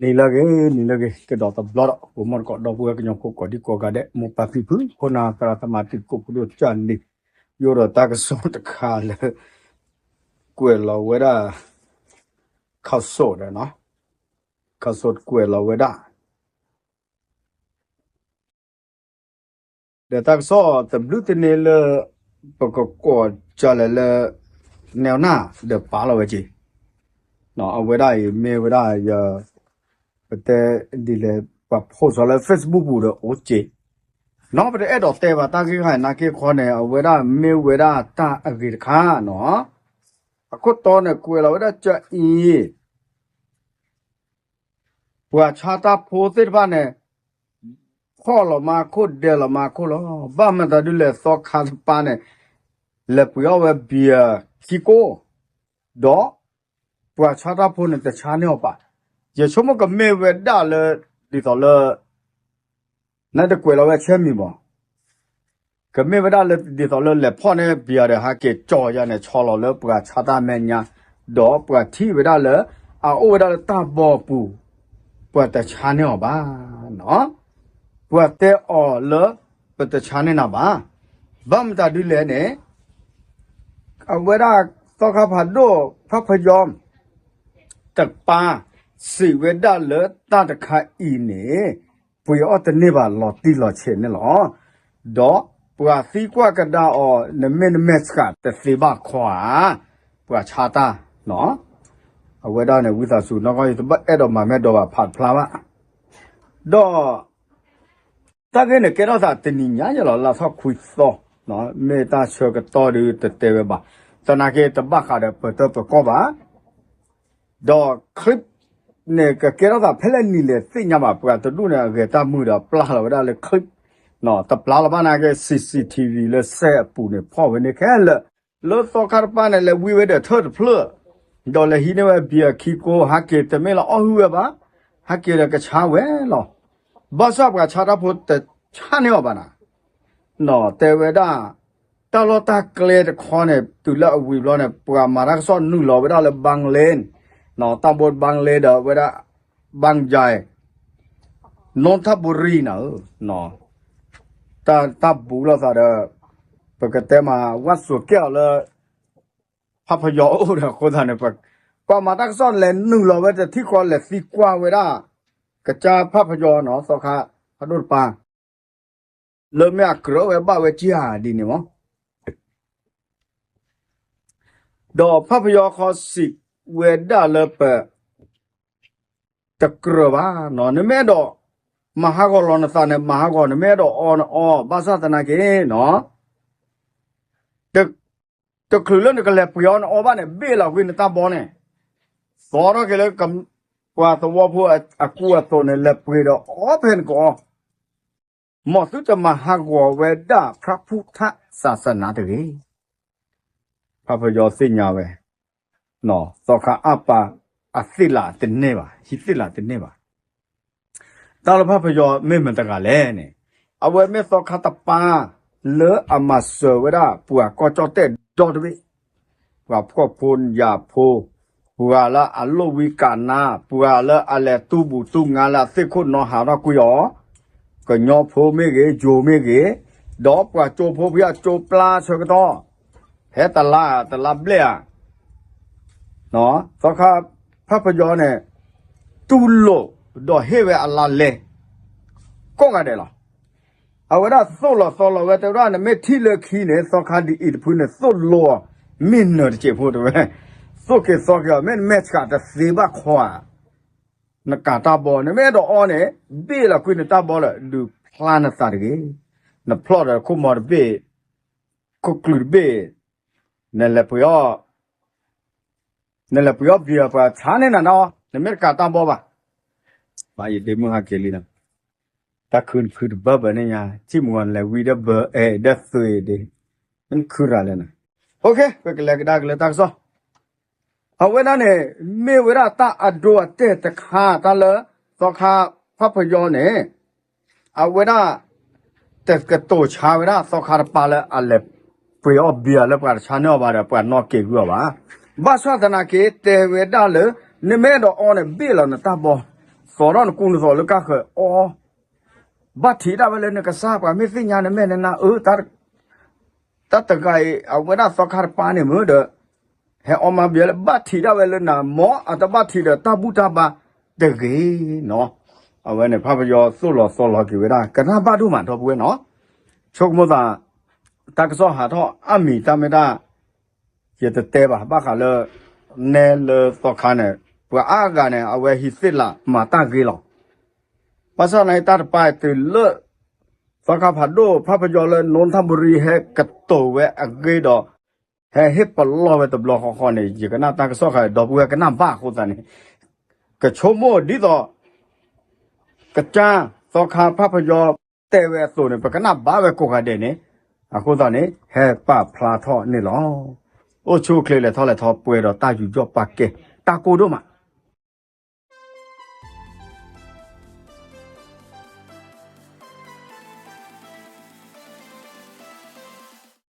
နံၤလၢအဂ့ၤ နံၤလၢအဂ့ၤ ကဒီးတဘျီဒီး ဂီၤမီၢ်တကိး ဒီပုၢ်ဝဲၢ်ကညီဖိကိးဒံကိးဂၤဒဲး မိၢ်ပၢ်ဖံဖု ခိၣ်နၢ်သရၣ်သမါ တံၤသကိးဖိဒိၣ်ကၢ်လံၤ ယအိၣ်ဒီးတၢ်ကစီၣ်တခါလၢ ကွဲးလီၤဝဲဒၣ် ခးစိးဒီး ခးစိးကွဲးလီၤဝဲဒၣ် ဒီးတၢ်ကစီၣ်တဘျုးတနံၤလၢ ပကကိးကလဲၣ်လၢ နဲနၢ်ဒီးပာ်လီၤဝဲက့ၤ အဝဲဒၣ်အံၤမ့ၢ်ဝဲဒၣ်ယ ပတဲဒ်လဲၣ် ပှၤ post လၢ Facebook ပူၤဒီးအိၣ်က့ၤ နီၢ်ပတအဲၣ်ဒိးတဲဘၣ်တၢ်ဂ့ၢ်ဂၤနာ်က့ခီန့ၣ် အဝဲဒၣ်မ့ၢ်ဝဲဒၣ်တၢ်အဂ့ၤတခါနီၢ် အခိၣ်တီန့ၣ် ကွဲးလီၤဝဲဒၣ်ကအံၤ ပှၤဆါတၢ်ဖိသ့ၣ်တဖၣ်န့ၣ် ဖီၣ်လီၤမၤခိၣ် ဒဲးလီၤမၤခိၣ်လီၤ. ဘၣ်မတၤဒုလဲၣ် သီခါတပၤန့ၣ် လဲၤပှ့ၤအီၣ်ဝဲ beer ခံကိၢ် ဒီးပှၤဆါတၢ်ဖိန့ၣ် တဆါန့ၢ်အီၤဘၣ်. ယဆိကမိၣ်ကမ့ၢ်ဝဲဒၣ်လၢ ဒ်သိးလၢ နတကွဲးလီၤဝဲဆဲမံၤမး ကမ့ၢ်ဝဲဒၣ်လၢဒ်သိးလၢလဲၤဖီၣ်န့ၢ် beer ဒီးဟးက့ၤကၠီၤယၤန့ၣ် ဆီလီၤလၢပှၤဆါတၢ်မဲာ်ညါ ဒီးပှၤထံၣ်ဝဲဒၣ်လၢ အအိၣ်ဝဲဒၣ်လၢတၢ်ဘီပူၤ ပှၤတဆါန့ၢ်အီၤဘၣ် ပှၤတဲအီၤလၢ ပတဆါန့ၢ်နၤဘၣ်. ဘၣ်မတၤဒုလဲၣ်န့ၣ် အဝဲဒၣ်သီခါဖးဒိၣ် ဖးဖယီ တပၤ စံးဝဲဒၣ်လၢတၢ်တခါအံၤန့ၣ် ပှ့ၤအီၣ်တန့ၢ်ဘၣ်လီၤတံၢ်လီၤဆဲးန့ၣ်လီၤ. ဒီးပှၤသံကွၢ်ကဒါအီၤ နမ့ၢ်နမဲာ်ဆှးတသ့ဘၣ်ခီဧါ, ပှၤဆါတၢ် အဝဲဒၣ်န့ၣ် ဝံသးစူၤနီၢ်ကီၢ် ယတဘၣ်အဲၣ်ဒိးမၤမဲာ်ဒိးဘၣ်ဖးတဖျါဘၣ်. ဒီး တၢ်ဂ့ၢ်န့ၣ်ကဲထီၣ်သးတနံၤညါယလီၤ လါထီၣ်ခွံသီ, မ့ၢ်တၢ်ဆၢကတီၢ်ဒုးတတဲဝဲဘၣ်, သနာ်က့တဘၣ်ဃးဒီးပတၢ်ပၢၤကီၢ်ဘၣ်, ဒီး clip န့ၣ်ကကဲထီၣ်သးဖဲလဲၣ်နံၤလဲၣ်သ့ၣ်ညါဘၣ်, ပှၤတဒူၣ်န့ၣ် အဂဲၤတၢ်မုာ်ဒီးပျၢ်လီၤဝဲဒၣ်လၢ clip တပျၢ်လီၤဘၣ်နာ်က့ CCTV လၢစဲးအပူၤန့ၣ် ဖီၣ်ဝဲန့ၣ်ခဲလၢာ်, လၢသီခါတပၤန့ၣ် လဲၤဝံဝဲဒီးထၢၣ်တဖျၢၣ်, ဒီးလဲၤဟံးန့ၢ်ဝဲ beer ခံကိၢ် ဟးက့ၤတမ့ၢ်လၢအီၣ်ဟုၣ်ဝဲဘၣ်, ဟးက့ၤဒီးကဆါဝဲလီၤ. ဘၣ်ဆၣ်ပှၤဆါတၢ်ဖိတဆါန့ၢ်အီၤဘၣ်နၤ, တဲဝဲဒၣ် တၢ်လီၢ်တၢ်ကျဲတခီန့ၣ် တုၤလၢအဝံၤဘျီန့ၣ် ပှၤမၤတၢ်ကစီၣ်နုာ်လီၤဝဲဒၣ်လၢ ဘၣ်လ့, တၢ်ဘိဘၣ်လ့ဒီးဝဲဒၣ် ဘၣ်ယဲ, နီၢ်ထၣ်ဘူရံနၤဧၢ, တၢ်တၢ်ဘူးလိာ်သးဒီး ပကတဲမၤဝၣ်စိၤကဲအီၤလၢ ဖးဖယီအိၣ်ဒီးအဃိသတးန့ၣ် ပှၤမၤတၢ်ကစီၣ်လဲၤနုာ်လီၤဝဲတထံၣ်ဃီ လဲၤသံကွၢ်ဝဲဒၣ် ကစၢ်ဖးဖယီနီၤ သီခါဖးဒိၣ်တပၤ လၢမ့ၢ်အကြၢးဝဲဘၣ်ဝဲကၠၢ်ဒ်န့ၣ်မး, ဒီးဖးဖယီဃီစံးဝဲဒၣ်လၢပ တကြၢးဘၣ်နီၤ, နမ့ၢ်အဲၣ်ဒိး မၤဟးဂီၤလီၤနသးန့ၣ် မၤဟးဂီၤ, နမ့ၢ်အဲၣ်ဒိးအီနအီ, ဘၣ်ဆၣ်သနာ်က့နီၤ တချုးလၢနကလဲၤပှ့ၤအီနအီဘၣ်န့ၣ် ဘ့ၣ်လီၤကွံာ်နတၢ်ဘီန့ၣ်, သီထီၣ်က့ၤလၢ ပှၤသဝီဖိအကူအသိးန့ၣ် လဲၤပှ့ၤဒီးအီဖဲနကအီ, မ်သုတမၤဟးဂီၤဝဲဒၣ် ဖြးဖူးထးစၢ်စနါတဂ့ၤ. ဖးဖယီသ့ၣ်ညါဝဲ သီခါအါပၤ အသ့ၣ်လးတန့ၢ်ဘၣ်, ဟံးသ့ၣ်လးတန့ၢ်ဘၣ်. တၢ်လၢဖးဖယီမ့ၢ်မတၤတဂၤလဲၣ်န့ၣ်, အဝဲမ့ၢ်သီခါတပၤ လၢအမၤစၢၤဝဲဒၣ် ပှၤကီၢ်ကၠီၣ်တဲၣ်ဒီတဘ့ၣ်, ပှၤဖှီၣ်ဖိယာ်ဖိ, ပှၤလၢအလိၣ်ဝံကးနါ, ပှၤလၢအလဲၤတူၢ်ဘူၣ်တူၢ်ငါလၢအသ့ၣ်ခိၣ်နီၤဟးထီၣ်ကွံာ်အီၤ, ကညီဖိမ့ၢ်ဂ့ၤ, ယိၤမ့ၢ်ဂ့ၤ, ဒီးပှၤကၠိဖိဖဲအကၠိပျၢ်ဆၢကတီၢ် ဖဲတလါ တလါဘျဲၣ်ဧါ, သီခါဖးဖယီန့ၣ် တူၢ်လိာ် ဒီးဟ့ၣ်ဝဲအလါလဲ ကိးဂၤဒဲးလီၤ. အဝဲဒၣ်သိၣ်လီၤသီလီၤဝဲ တဲဝဲဒၣ် နမ့ၢ်ထံၣ်လၢခံန့ၣ် သီခါဒ်အံၤတဖုန့ၣ် သိၣ်လိအီၤ မ့ၢ်နၢၤတစဲးဖိတဲဝဲ, သိၣ်က့ၤသီက့ၤအီၤ မ့ၢ်နမဲာ်ဆှးတသ့ဘၣ်ခီဧါ, နကးတၢ်ဘီ နမ့ၢ်အဲၣ်ဒိးအီန့ၣ် ဘ့ၣ်လီၤကွံာ်နတၢ်ဘီလၢ ဒုးဖျါနသးတဂ့ၤ, နဖျီၣ်ဒီးခိၣ်မီၤတဘ့ၣ်, ခိၣ်ကျူၤတဘ့ၣ်, နလဲၤပှ့ၤအီၣ် နလဲၤပှ့ၤအီၣ်ဘံၣ်အီၤ ပှၤဆါန့ၢ်နၤနီၤ နမ့ၢ်တကးတၢ်ဘီဘၣ်. ဘၣ်ယဒ့မုၢ်ဟးက့ၤလံနီၤ, တၢ်ခုနခုတဘၢဘၢန့ၣ်ညါ ထံၣ်မုၢ်ဂီၤနလဲၤဝံဒီးဘၢအဲၣ်ဒီးသွံၣ်ဒ့, မ့ၢ်နခုရၤလဲၣ်နီၤ. ပကလဲၤကဒါက့ၤလၢတၢ်ကစီၣ် အဝဲဒၣ်န့ၣ် မ့ၢ်ဝဲဒၣ်တၢ်အဒိအတဲာ်တခါ တၢ်လၢ သီခါဖးဖယီန့ၣ် အဝဲဒၣ် တကတိၤဆါဝဲဒၣ်သီခါတပၤလၢအလဲၤပှ့ၤအီၣ်ဘံၣ်အီၤလၢပှၤတဆါန့ၢ်အီၤဘၣ်ဒီး ပှၤနီၣ်က့ၤဂုာ်အီၤဘၣ်. ဘၣ်ဆၣ်သနာ်က့ တဲဝဲဒၣ်လၢ နမ့ၢ်အဲၣ်ဒိးအီန့ၣ် ဘ့ၣ်လီၤနတၢ်ဘီ. သိးထီၣ်နကူနသိးလၢကါဃၢၤအီၤ, ဘၣ်ထံးဒၣ်ဝဲလၢနကစၢ် ပှၤမ့ၢ်သ့ၣ်ညါနမဲာ်နနါအၢ တၢ်တဂၤအံၤ အဝဲဒၣ်သီခါတပၤန့ၣ်မ့ၢ်ဒီး ဟဲအီမါဘျဲလၢဘၣ်ထံးဒၣ်ဝဲလၢနၤ မ်အတဘၣ်ထံးဒီးတၢ်ဘူၣ်တၢ်ဘါတဂ့ၤနီၤ. အဝဲန့ၣ် ဖးပယီၤသိၣ်လီၤသီလီၤက့ၤဝဲဒၣ် ကနၣ်ဘၣ်ဒိၣ်မး ဒီပုၢ်ဝဲၢ်နီၤ. ဆိကမိၣ်သး တၢ်ကစီၣ်ဟးထီၣ်အါမံၤ တၢ်မ့ၢ်တၢ် ယတတဲဘၣ် ဘၣ်ဃးလၢ နဲလၢသီခါန့ၣ် ပှၤအါဂၤန့ၣ် အဝဲဟံးသ့ၣ်လးမၤတၢ်ဂ့ၤလီၤ. ဘၣ်ဆၣ်သနာ်က့ တၢ်တပၤအံၤတုၤလၢ သီခါဖးဒိၣ် ဖးပယီၤလၢ နိထၣ်ဘူရံ ဟဲကတိၤဝဲအဂ့ၢ်ဒီး ဟဲဟ့ၣ်ပလီၢ်ဝဲတဘျီဃီဃီန့ၣ် ယကနၣ်တၢ်ကစီၣ်ဃး ဒီပုၢ်ဝဲၢ်ကနၣ်ဘၣ်အဃိသတးန့ၣ် ကဆိကမိၣ်ဒ်သိး ကစၢ်သီခါဖးပယီၤတဲဝဲအသိးန့ၣ် ပကနၣ်ဘၣ်ဝဲကိးဂၤဒဲးန့ၣ် အဃိသတးန့ၣ် ဟဲပာ်ဖျါထီၣ်န့ၣ်လီၤ. အိၣ်ဆူၣ်အိၣ်ချ့လဲၤထီၣ်လဲၤထီ ပှဲၤဒီးတၢ်ယူးယီၣ်ပာ်ကဲ တၢ်ကိၢ်ဒိၣ်မး